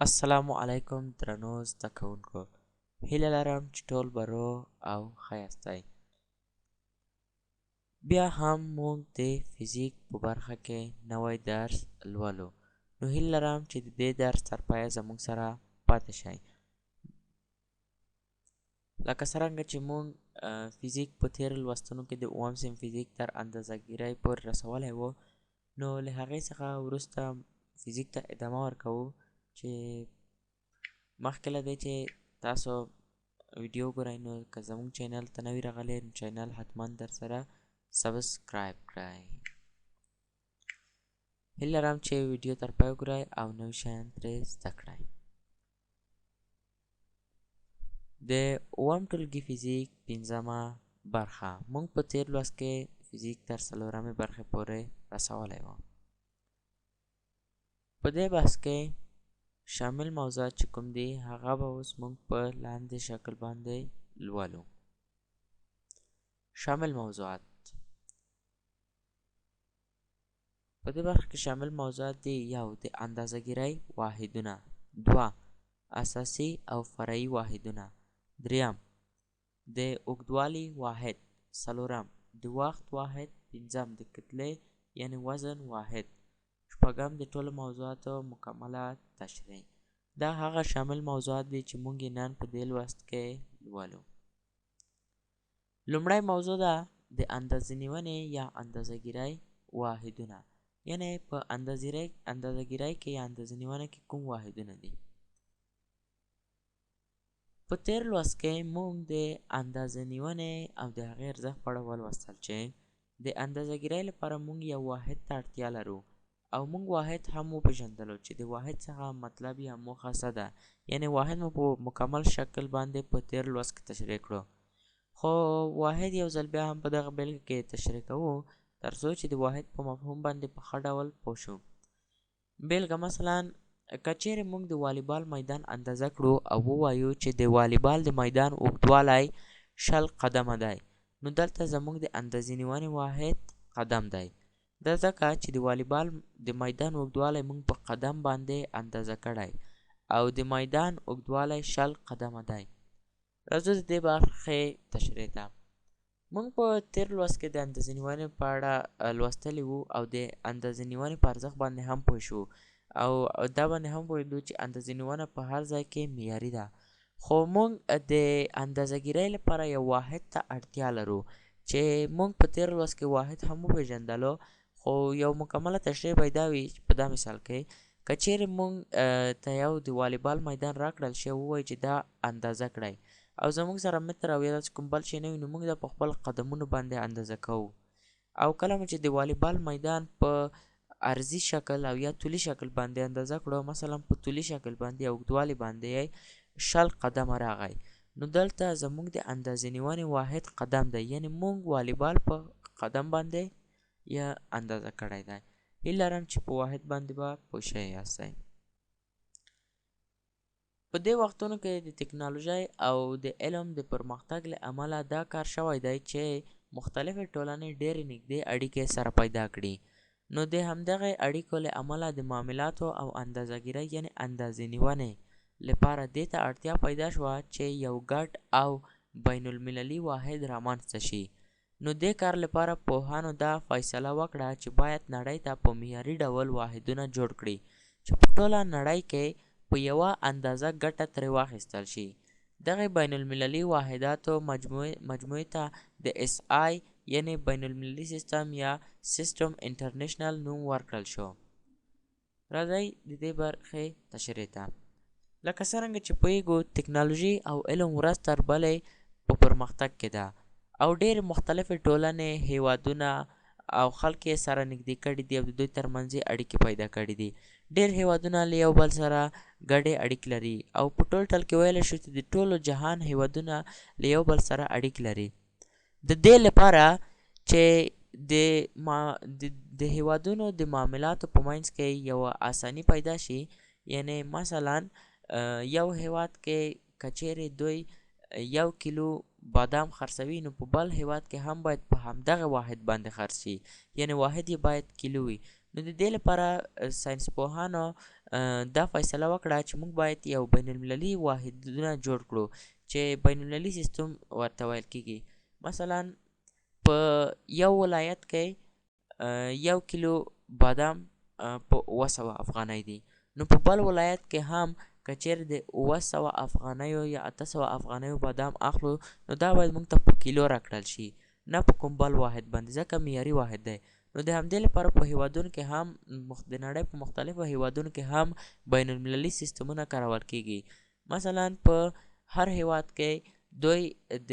السلام علیکم درنو زده کوونکو، هیله لرم چې ټول به روغ او ښه یاستئ. بیا هم موږ د فزیک په برخه کې نوی درس لولو، نو هیله لرم چې د دې درس تر پایه زموږ سره پاتې شئ. لکه څرنګه چې موږ فزیک په تېرو لوستونو کې د اووم صنف فزیک تر اندازه ګیرۍ پورې رسولی و، نو له هغې څخه وروسته فزیک ته ادامه ورکوو. چې مخکې له دې چې تاسو ویډیو ګورئ، نو که زموږ چینل ته نوي راغلی، نو چینل حتما در سره سبسکرایب کړئ. هیله لرم چې ویډیو تر پای وګورئ او نوي شیان ترې زده کړئ. د اووم ټولګي فزیک پنځمه برخه، موږ په تېر لوست کې فزیک تر څلورمې برخې پورې رسولی و. په دې بحث کې شامل موضوعات چې کوم دي، هغه به اوس موږ په لاندې شکل باندې لولو. شامل موضوعات، په دې برخه کې شامل موضوعات دي: یو، د اندازهګیرۍ واحدونه؛ دوه، اساسي او فرعي واحدونه؛ دریم، د اوږدوالي واحد؛ څلورم، د وخت واحد؛ پنځم، د کتلې یعنې وزن واحد؛ شپږم، د ټولو موضوعاتو مکمله تشریح. دا هغه شامل موضوعات دي چې موږ یې نن په دې لوست کې لولو. لومړی موضوع ده د اندازه نیونې یا اندازه ګیرۍ واحدونه، یعنې په اندازه ګیرۍ کې یا اندازه نیونه کې کوم واحدونه دي. په تېر لوست کې موږ د اندازه نیونې او د هغې ارزښت په اړه ولوستل چې د اندازه ګیرۍ لپاره موږ یو واحد ته اړتیا لرو، او موږ واحد هم وپېژندلو چې د واحد څخه مطلب یا موخه څه ده، یعنې واحد مو په مکمل شکل باندې په تېر لوست کې تشریح کړو. خو واحد یو ځل بیا هم په دغه بېلګه کې تشریح کوو، تر څو چې د واحد په مفهوم باندې په ښه ډول پوه شو. بېلګه، مثلا که چیرې موږ د والیبال میدان اندازه کړو او ووایو چې د والیبال د میدان اوږدوالی 20 قدمه دی، نو دلته زموږ د اندازې نیونې واحد قدم دی. دا ځکه چې د والیبال د میدان اوږدوالی موږ په قدم باندې اندازه کړی او د میدان اوږدوالی 20 قدمه دی. راځو د دې برخې تشریح ته. موږ په تېر لوست کې د اندازه نیونې په اړه لوستلي وو او د اندازه نیونې په ارزښت باندې هم پوه شو، او دا باندې هم پوهېدو چې اندازه نیونه په هر ځای کې معیاري ده. خو موږ د اندازه ګیرۍ لپاره یو واحد ته اړتیا لرو چې موږ په تېر لوست کې واحد هم وپېژندلو، خو یو مکمله تشریح به دا وي. په دا مثال کې که چیرې موږ ته یو د والیبال میدان راکړل شي او ووایي چې دا اندازه کړئ، او زموږ سره متر او یا داسې کوم بل شی نه وي، نو موږ دا په خپل قدمونو باندې اندازه کوو. او کله مو چې د والیبال میدان په عرضي شکل او یا طولي شکل باندې اندازه کړو، مثلا په طولي شکل باندې اوږدوالي باندې یې 20 قدمه راغی، نو دلته زموږ د اندازې نیونې واحد قدم دی، یعنې موږ والیبال په قدم باندې یا اندازه کړی دی. هیله لرم چې په واحد باندې به پوه شوي یاستئ. په دې وختونو کې د تکنالوژۍ او د علم د پرمختګ له امله دا کار شوی دی چې مختلفې ټولنې ډېرې نږدې اړیکې سره پیدا کړي، نو د همدغې اړیکو له امله د معاملاتو او اندازه ګیرۍ یعنې اندازې نیونې لپاره دې ته اړتیا پیدا شوه چې یو ګډ او بین المللي واحد رامنځته شي. نو دې کار لپاره پوهانو دا فیصله وکړه چې باید نړۍ ته په معیاري ډول واحدونه جوړ کړي چې په ټوله نړۍ کې په یوه اندازه ګټه ترې واخیستل شي. دغې بین المللي واحداتو مجموعې ته د اس آی یعنې بین المللي سیستم یا سیستم انټرنیشنل نوم ورکړل شو. راځئ د دې برخې تشریح ته. لکه څرنګه چې پوهېږو، تکنالوژي او علم ورځ تر بلې په پرمختګ کې ده، او ډېرې مختلفې ټولنې، هېوادونه او خلک یې سره نږدې کړي دي او د دوی ترمنځ یې اړیکې پیدا کړي دي. ډېر هېوادونه له یو بل سره ګډې اړیکې لري، او په ټول ټل کې ویلی شو چې د ټولو جهان هېوادونه له یو بل سره اړیکې لري. د دې لپاره چې د ما د هېوادونو د معاملاتو په منځ کې یوه اساني پیدا شي، یعنې مثلا یو هېواد کې که چېرې دوی یو کیلو بادام خرڅوي، نو په بل هېواد کې هم باید په همدغه واحد باندې خرڅ شي، یعنې واحد یې باید کیلو وي. نو د دې لپاره ساینس پوهانو دا فیصله وکړه چې موږ باید یو بین المللي واحدونه جوړ کړو چې بین المللي سیستم ورته ویل کیږي. مثلا په یو ولایت کې یو کیلو بادام په 700 افغانۍ دي، نو په بل ولایت کې هم که چیرې د 700 افغانیو یا 800 افغانیو بادام اخلو، نو دا باید موږ ته په کیلو راکړل شي، نه په کوم بل واحد باندې، ځکه معیاري واحد دی. نو د همدې لپاره په هیوادونو کې هم، د نړۍ په مختلفو هیوادونو کې هم بین المللي سیستمونه کارول کیږي. مثلا په هر هیواد کې دوی د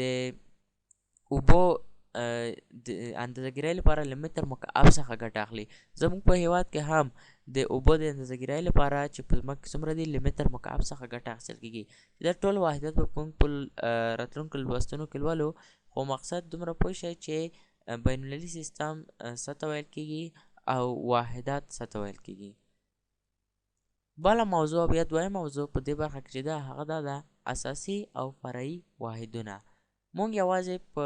اوبو د اندازهګیرۍ لپاره له متر مکعب څخه ګټه اخلي. زموږ په هیواد کې هم د اوبو د اندازهګیرۍ لپاره چې په ځمکه کې څومره دي، له متر مکعب څخه ګټه اخیستل کیږي. دا ټول واحدات به موږ په راتلونکو لوستونو کې لولو، خو مقصد دومره پوه شئ چې بین المللي سیستم څه ته ویل کیږي او واحدات څه ته ویل کیږي. بله موضوع او یا دویمه موضوع په دې برخه کې چې ده، هغه دا ده اساسي او فرعي واحدونه. مونږ یوازې په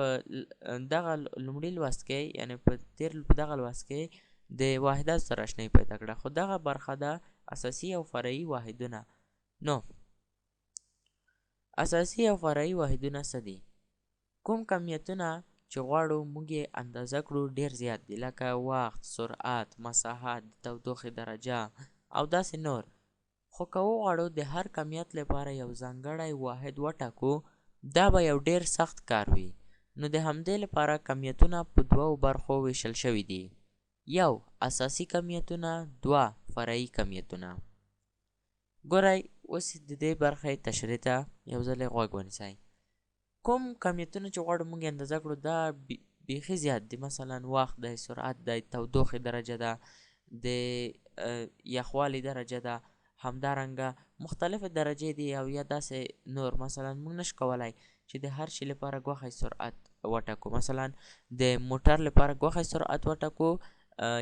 دغه لومړي لوست کې، یعنی په تیر په دغه لوست کې د واحداتو سره آشنایي پیدا کړه، خو دغه برخه ده اساسي او فرعي واحدونه. نو اساسي او فرعي واحدونه څه دي؟ کوم کمیتونه چې غواړو موږ یې اندازه کړو ډیر زیات دي، لکه وخت، سرعت، مساحت، د تودوخې درجه او داسې نور. خو که وغواړو د هر کمیت لپاره یو ځانګړی واحد وټاکو، دا به یو ډیر سخت کار وي. نو د همدې لپاره کمیتونه په دوو برخو ویشل شوي دي: یو اساسي کمیتونه، دوه فرعي کمیتونه. ګورئ اوس د دې برخې تشریح ته یو ځل غوږ ونیسئ. کوم کمیتونه چې غواړو موږ اندازه کړو دا بیخي زیات دي، مثلا وخت دی، سرعت دی، تودوخې درجه ده، د یخوالي درجه ده، همدارنګه مختلفې درجې دي او یا داسې نور. مثلا موږ نشو کولای چې د هر شي لپاره غوښی سرعت وټاکو. مثلا د موټر لپاره غوښی سرعت وټاکو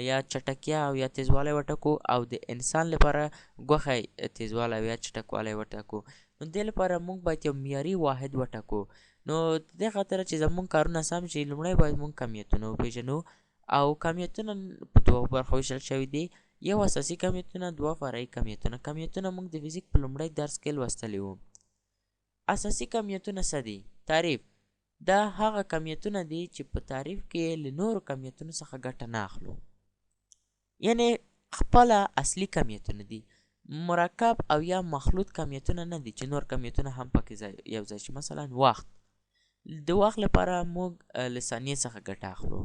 یا چټکیا او یا تیزوالی وټاکو، او د انسان لپاره غوښی تیزوالی او یا چټکوالی وټاکو. نو دې لپاره موږ باید یو معیاري واحد وټاکو. نو د دې خاطر چې زموږ کارونه سم شي، لومړی باید موږ کمیتونه وپیژنو. او کمیتونه په دوو برخو ویشل شوي دي: یو اساسي کمیتونه، دوه فرعي کمیتونه. کمیتونه موږ د فزیک په لومړی درس کې لوستلي وو. اساسي کمیتونه څه دي؟ تعریف: دا هغه کمیتونه دي چې په تعریف کې له نورو کمیتونو څخه ګټه نه اخلو، یعنی خپله اصلي کمیتونه دي، مرکب او یا مخلوط کمیتونه نه دي چې نور کمیتونه هم پکې یو ځای شي. مثلا وخت، د وخت لپاره موږ له ثانیې څخه ګټه اخلو.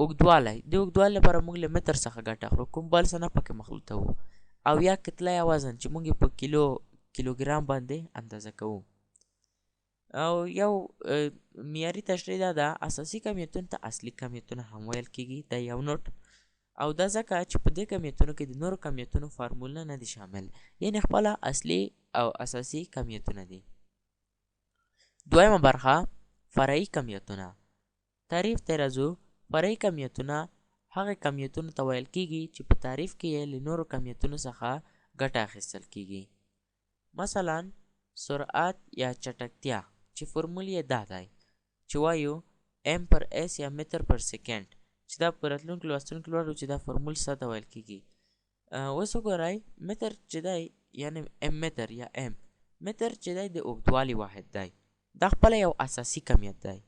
اوږدوالی، د اوږدوالي لپاره موږ له متر څخه ګټه اخلو، کوم بل څه نه پکې مخلوطوو. او یا کتله یا وزن چې موږ یې په کیلوګرام باندې اندازه کوو. او یو معیاري تشریح دا ده، اساسي کمیتونو ته اصلي کمیتونه هم ویل کیږي، دا یو نوټ. او دا ځکه چې په دې کمیتونو کې د نورو کمیتونو فارمولونه نه دي شامل، یعنی خپله اصلي او اساسي کمیتونه دي. دویمه برخه فرعي کمیتونه. تعریف ته راځو. فرعي کمیتونه هغه کمیتونو ته ویل کیږي چې په تعریف کې یې له نورو کمیتونو څخه ګټه اخیستل کیږي. مثلا سرعت یا چټکتیا چې فرمول یې دا دی چې وایو m پر s یا متر پر سیکنډ، چې دا په راتلونکو لوستونو کې لولو چې دا فرمول څه ته ویل کیږي. اوس وګورئ متر چې دی، یعنی m متر یا m متر چې دی د اوږدوالي واحد دی، دا خپله یو اساسي کمیت دی.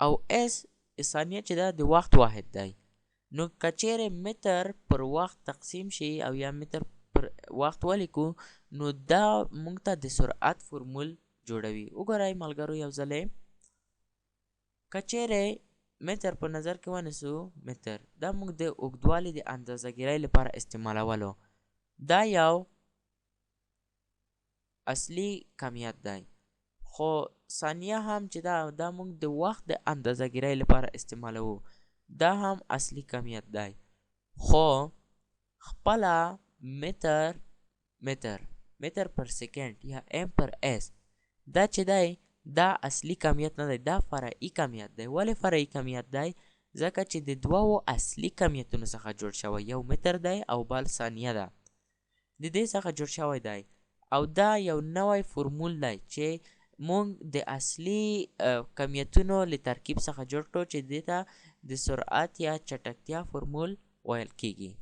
او s ثانیه چې ده د وخت واحد دی. نو که چیرې متر پر وخت تقسیم شي او یا متر پر وخت ولیکو، نو دا موږ ته د سرعت فرمول جوړوي. وګورئ ملګرو یو ځلې، که چیرې متر په نظر کې ونیسو، متر دا موږ د اوږدوالي د اندازه ګیرۍ لپاره استعمالولو، دا یو اصلي کمیت دی. خو ثانیه هم چې دا موږ د وخت د اندازه ګیرۍ لپاره استعمالوو، دا هم اصلي کمیت دی. خو خپله متر متر متر پر سیکنډ یا m پر s دا چې دی دا اصلي کمیت نه دی، دا فرعي کمیت دی. ولې فرعي کمیت دی؟ ځکه چې د دوو اصلي کمیتونو څخه جوړ شوی، یو متر دی او بل ثانیه ده، د دې څخه جوړ شوی دی. او دا یو نوی فرمول دی چې موږ د اصلي کمیتونو له ترکیب څخه جوړ کړو، چې دې ته د سرعت یا چټکتیا فرمول ویل کیږي.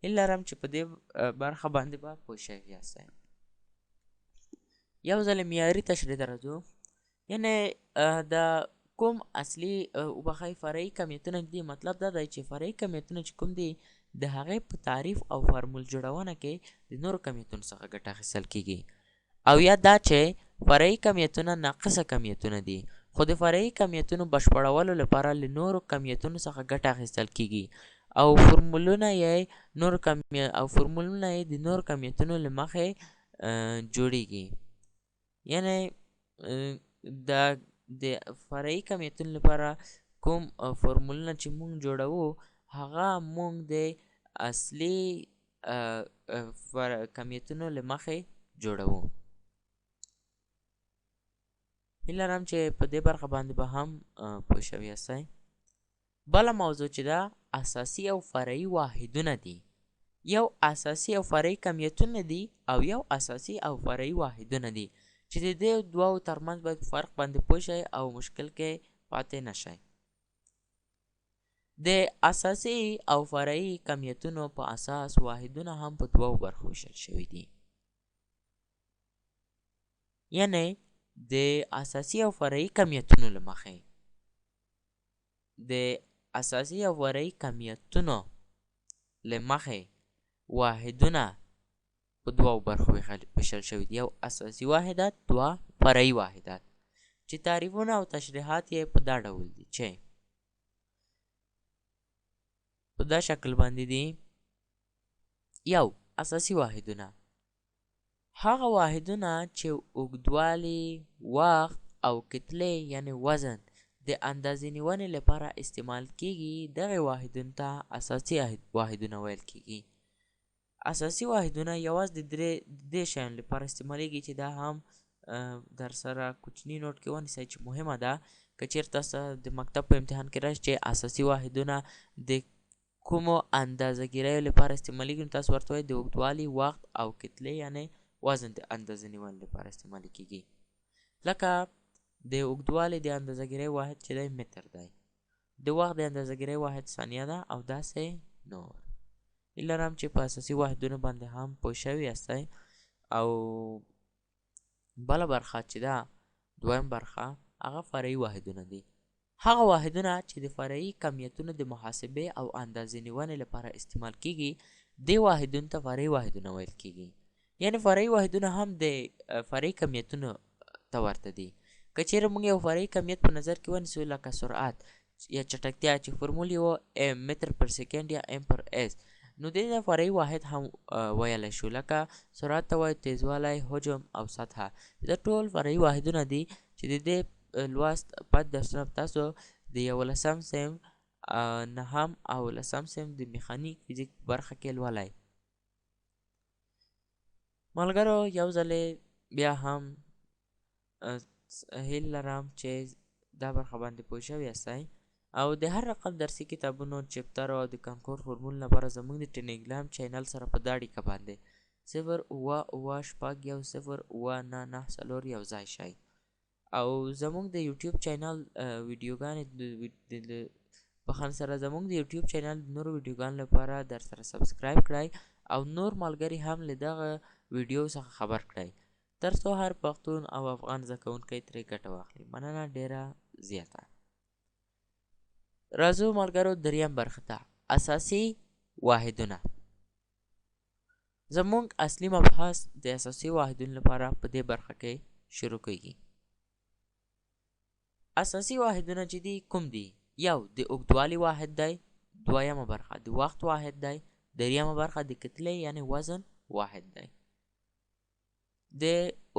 هیله لرم چې په دې برخه باندې به پوه شوي یاستئ. یو ځل معیاري تشریح ته راځو، یعنې د کوم اصلي وبخښئ فرعي کمیتونه دي. مطلب دا دی چې فرعي کمیتونه چې کوم دي د هغې په تعریف او فارمول جوړونه کې د نورو کمیتونو څخه ګټه اخیستل کیږي، او یا دا چې فرعي کمیتونه ناقصه کمیتونه دي، خو د فرعي کمیتونو بشپړولو لپاره له نورو کمیتونو څخه ګټه اخیستل کیږي او فورمولونه یې نور کمی او فورمولونه یې د نورو کمیتونو له مخې جوړیږي. یعنی د د فرعي کمیتونو لپاره کوم فورمولونه چې مونږ جوړوو هغه مونږ د اصلي کمیتونو له مخې جوړوو. هیله لرم چې په دې برخه باندې به هم پوه شوي یاستئ. بله موضوع چې ده اساسي او فرعي واحدونه دي. یو اساسي او فرعي کمیتونه دي او یو اساسي او فرعي واحدونه دي چې د دې دوو ترمنځ باید فرق باندې پوه شئ او مشکل کې پاتې نه شئ. د اساسي او فرعي کمیتونو په اساس واحدونه هم په دوو برخو ویشل شوي دي. یعنی د اساسي او فرعي کمیتونو له مخې د اساسي او فرعي کمیتونو له مخې واحدونه په دوو برخو ویشل شوي دي، یو اساسي واحدات، دوه فرعي واحدات، چې تعریفونه او تشریحات یې په دا ډول دي چې په دا شکل باندې دي. یو اساسي واحدونه هغه واحدونه چې اوږدوالی، وخت او کتلې یعنې وزن د اندازې نیونې لپاره استعمال کیږي، دغه واحدونو ته اساسي واحدونه ویل کیږي. اساسي واحدونه یوازې د درې شیانو لپاره استعمالیږي چې دا هم در سره کوچني نوټ کې ونیسئ چې مهمه ده. که چېرته تاسو د مکتب په امتحان کې راشي چې اساسي واحدونه د کومو اندازه ګیریو لپاره استعمالیږي، نو تاسو ورته وایئ د اوږدوالي، وخت او کتلې یعنې وزن د اندازه نیونې لپاره استعمال کیږي. لکه د اوږدوالي د اندازه ګیرۍ واحد چې دی متر دی، د وخت د اندازه ګیرۍ واحد ثانیه ده او داسې نور. هیله لرم چې په اساسي واحدونو باندې هم پوه شوي یاستئ. او بله برخه چې ده دویم برخه هغه فرعي واحدونه دي. هغه واحدونه چې د فرعي کمیتونو د محاسبې او اندازې نیونې لپاره استعمال کیږي، دې واحدونو ته فرعي واحدونه ویل کیږي. یعنی فرعي واحدونه هم د فرعي کمیتونو ته ورته دي. که چیرې موږ یو فرعي کمیت په نظر کې ونیسو لکه سرعت یا چټکتیا چې فرمول یې و ام متر پر سیکنډ یا ام پر اس، نو دې ته فرعي واحد هم ویلی شو. لکه سرعت ته وایو تیزوالی، حجم او سطحه. دا ټول فرعي واحدونه دي چې د دې لوست پد درسونه تاسو د یولسم صنف، نهم او لسم صنف د میخانیک فزیک په برخه کې لولئ. ملګرو یو ځلې بیا هم هیله لرم چې دا برخه باندې پوه شوي یاستئ. او د هر رقم درسي کتابونو، چپترو او د کانکور فورمول لپاره زموږ د ټیلیګرام چینل سره په دا اړیکه باندې 07761079994 یو ځای شئ. او زموږ د یوټیوب چینل ویډیوګانې په خان سره زموږ د یوټیوب چینل د نورو ویډیوګانو لپاره در سره سبسکرایب کړئ او نور ملګري هم له دغه ویډیو څخه خبر کړئ تر څو هر پښتون او افغان زده کوونکی ترې ګټه واخلي. مننه ډیره زیاته. راځو ملګرو دریم برخه ته، اساسي واحدونه. زموږ اصلي مبحث د اساسي واحدونو لپاره په دې برخه کې شروع کیږي. اساسي واحدونه چې دي کوم دي؟ یو د اوږدوالي واحد دی، دویمه برخه د وخت واحد دی، دریمه برخه د کتلې یعنی وزن واحد دی. د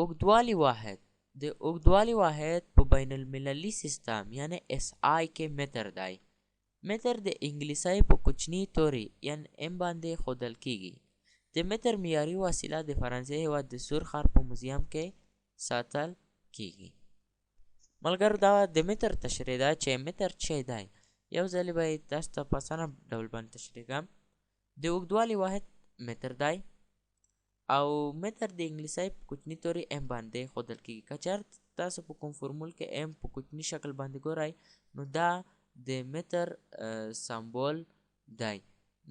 اوږدوالي واحد، د اوږدوالي واحد په بین المللي سیستم یعنی اس آی کې متر دی. متر د انګلیسي په کوچني توري یعنی ام باندې ښودل کیږي. د متر معیاري وسیله د فرانسې هیواد د سور ښار په موزیم کې ساتل کیږي. ملګرو دا د متر تشریح ده چې متر څه دی. یو ځل به یې تاسو ته په اسانه ډول باندې تشریح کړم. د اوږدوالي واحد متر دی او متر د انګلیسي په کوچني توري ام باندې ښودل کیږي. که چېرته تاسو په کوم فورمول کې ام په کوچني شکل باندې ګورئ نو دا د متر سمبول دی.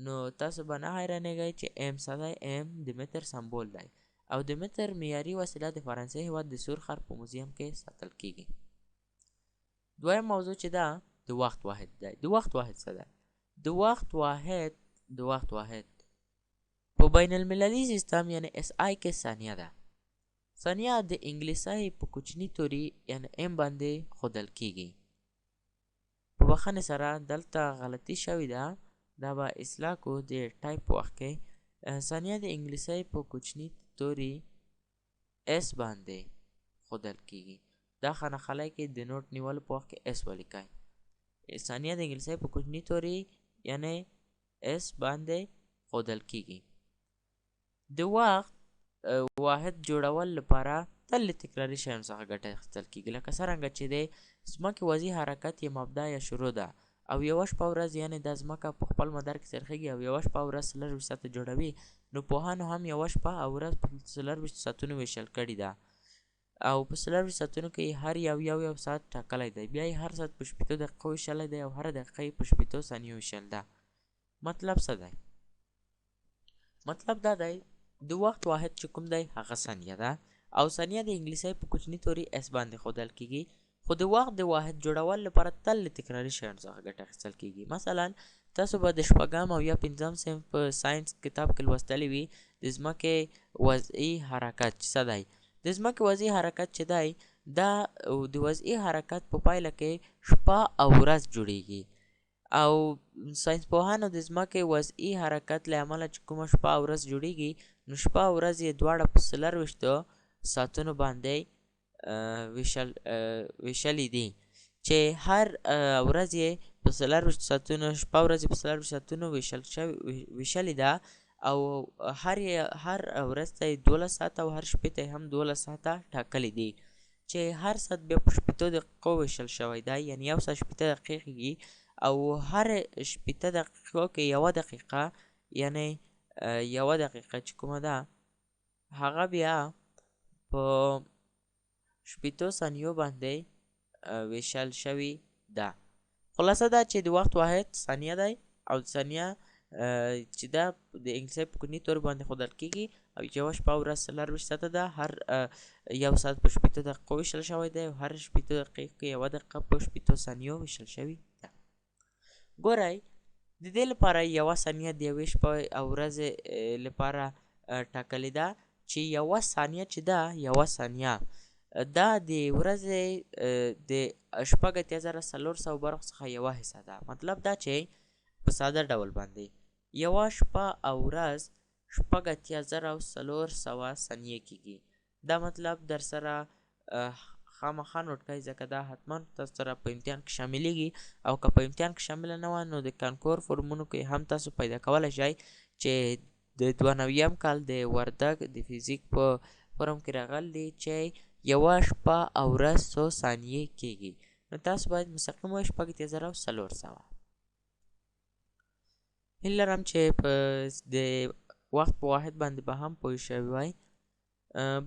نو تاسو به نه حیرانېږئ چې ایم څه دی. ایم د متر سمبول دی او د متر معیاري وسیله د فرانسې هیواد د سور ښار په موزیم کې ساتل کیږي. دویم موضوع چې ده د وخت واحد دی. د وخت واحد څه دی؟ د وخت واحد په بین المللي سیستم یعنی اس آی کې ثانیه ده. ثانیه د انګلیسي په کوچني توري یعنی ایم باندې ښودل کیږي. په بخښنې سره دلته غلطي شوې ده، دا به اصلاح کو د ټایپ په وخت کې. ثانیه د انګلیسي په کوچني توري اس باندې ښودل کیږي. دا خانه خلی کې د نوټ نیولو په وخت کې اس ولیکئ. ثانیه د انګلیسي په کوچني توري یعنی اس باندې ښودل کیږي. د وخت واحد جوړول لپاره تل له تکراري شیانو څخه ګټه اخیستل کیږي، لکه څرنګه چې د ځمکې وضعي حرکت یې مبدا یا شروع ده او یوه شپه ورځ، یعنې دا ځمکه په خپل مدار کې څرخیږي او یوه شپه ورځ 24 ساعته جوړوي، نو پوهانو هم یوه شپه او ورځ په 24 ساعتونو ویشل کړې ده او په 24 ساعتونو کې هر یو یو یو ساعت ټاکلی دی، بیا یې هر ساعت په 60 دقیقو ویشلی دی او هره دقیقه یې په 60 ثانیو ویشل ده. مطلب څه دی؟ مطلب دا دی، د وخت واحد چې کوم دی هغه ثانیه ده او ثانیه د انګلیسي په کوچني توري اس باندې ښودل کیږي، خو د وخت د واحد جوړولو لپاره تل له تکراري شیانو څخه ګټه اخیستل کیږي. مثلا تاسو به د شپږم او یا پنځم صنف په ساینس کتاب کې لوستلی وي د ځمکې وضعي حرکت چې څه دی. د ځمکې وضعي حرکت چې دی، دا د وضعي حرکت په پایله کې شپه او ورځ جوړیږي او ساینس پوهانو د ځمکې وضعي حرکت له امله چې کومه شپه او ورځ جوړیږي، نو شپه او ورځ یې دواړه په 24 ساعتونو باندې ویشلې دي چې هر ورځ یې په 24 ساعتونو، شپه ورځ یې په 24 ساعتونو ویشلې ده او هر ورځ ته یې 12 ساعته او هر شپې ته یې هم 12 ساعته ټاکلي دي چې هر ساعت بیا په 60 دقیقو ویشل شوی دی، یعنی یو ساعت 60 دقیقې کېږي او هر 60 دقیقو کې یوه دقیقه، یعنی یوه دقیقه چې کومه ده هغه بیا په 60 ثانیو باندې ویشل شوې ده. خلاصه دا چې د وخت واحد ثانیه دی او ثانیه چې دا د انګلیسي په کوچني توري باندې ښودل کیږي او یوه شپه ورځ 24 ساعته ده، هر یو ساعت په 60 دقیقو ویشل شوی دی او هر 60 دقیقو کې یوه دقیقه په 60 ثانیو ویشل شوې ده. ګورئ، د دې لپاره یوه ثانیه د یوې شپې او ورځې لپاره ټاکلې ده چې یوه ثانیه چې ده، یوه ثانیه دا د ورځې د 86,400 برخو څخه یوه حصه ده. مطلب دا چې په ساده ډول باندې یوه شپه او ورځ 86,400 ثانیې کیږي. دا مطلب در سره خامخا نوټ کړئ، ځکه دا حتما تاسو سره په امتحان کې شاملیږي او که په امتحان کې شامله نه وه نو د کانکور فورمونو کې هم تاسو پیدا کولی شئ چې د 92 کال د وردګ د فزیک په فورم کې راغلي دي چې یوه شپه او ورځ څو ثانیې کیږي، نو تاسو باید مستقیم ووایئ 86,400. هیله لرم چې په د وخت په واحد باندې به هم پوه شوي وای.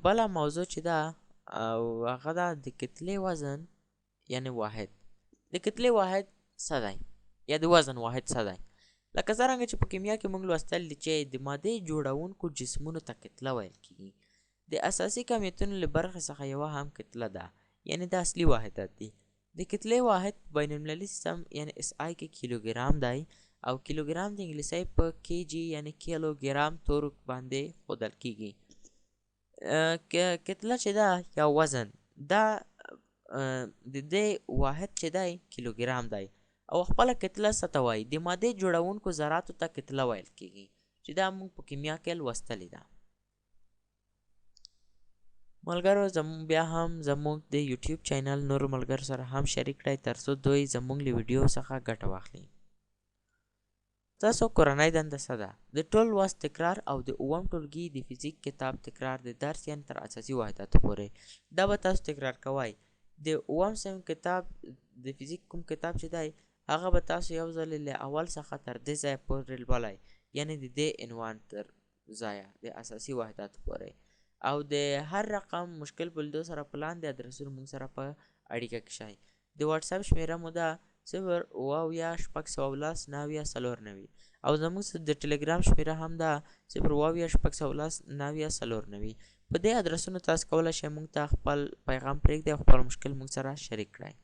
بله موضوع چې ده او هغه ده د کتلې وزن یعنی واحد. د کتلې واحد څه دی یا د وزن واحد څه دی؟ لکه څرنګه چې په کیمیا کې موږ لوستل دي چې د مادې جوړونکو جسمونو ته کتله ویل کیږي. د اساسي کمیتونو له برخې څخه یوه هم کتله ده، یعنی د اصلي واحدات دي. د کتلې واحد په بین المللي سیستم یعنی اس آی کې کیلوګرام دی او کیلوګرام د انګلیسي په کی جی یعنی کیلوګرام تورو باندې ښودل کیږي. کتله چې ده یا وزن دا د دې واحد چې دی کیلوګرام دی او خپله کتله څه ته وایي؟ د مادې جوړونکو ذراتو ته کتله ویل کیږي چې دا موږ په کیمیا کې لوستلې ده. ملګرو، زموږ بیا هم زموږ د یوټیوب چینل نورو ملګرو سره هم شریک کړئ ترڅو دوی زموږ له ویډیو څخه ګټه واخلي. تاسو کورنۍ دنده څه ده؟ د ټول لوست تکرار او د اووم ټولګي د فزیک کتاب تکرار د درس یعنی تر اساسي واحداتو پورې دا به تاسو تکرار کوئ. د اووم صنف کتاب د فزیک کوم کتاب چې دی هغه به تاسو یو ځل له اول څخه تر دې ځایه پورې لولئ، یعنی د دې عنوان تر ځایه د اساسي واحداتو پورې، او د هر رقم مشکل په لیدو سره په لاندې ادرسونو موږ سره په اړیکه کې شئ. د واتساپ شمیره مو ده 0 77 610 79 94 او زموږ د ټلګرام شمیره هم ده 0 77 610 79 94. په دې ادرسونو تاسو کولی شئ موږ ته خپل پیغام پرېږدئ او خپل مشکل موږ سره شریک کړئ.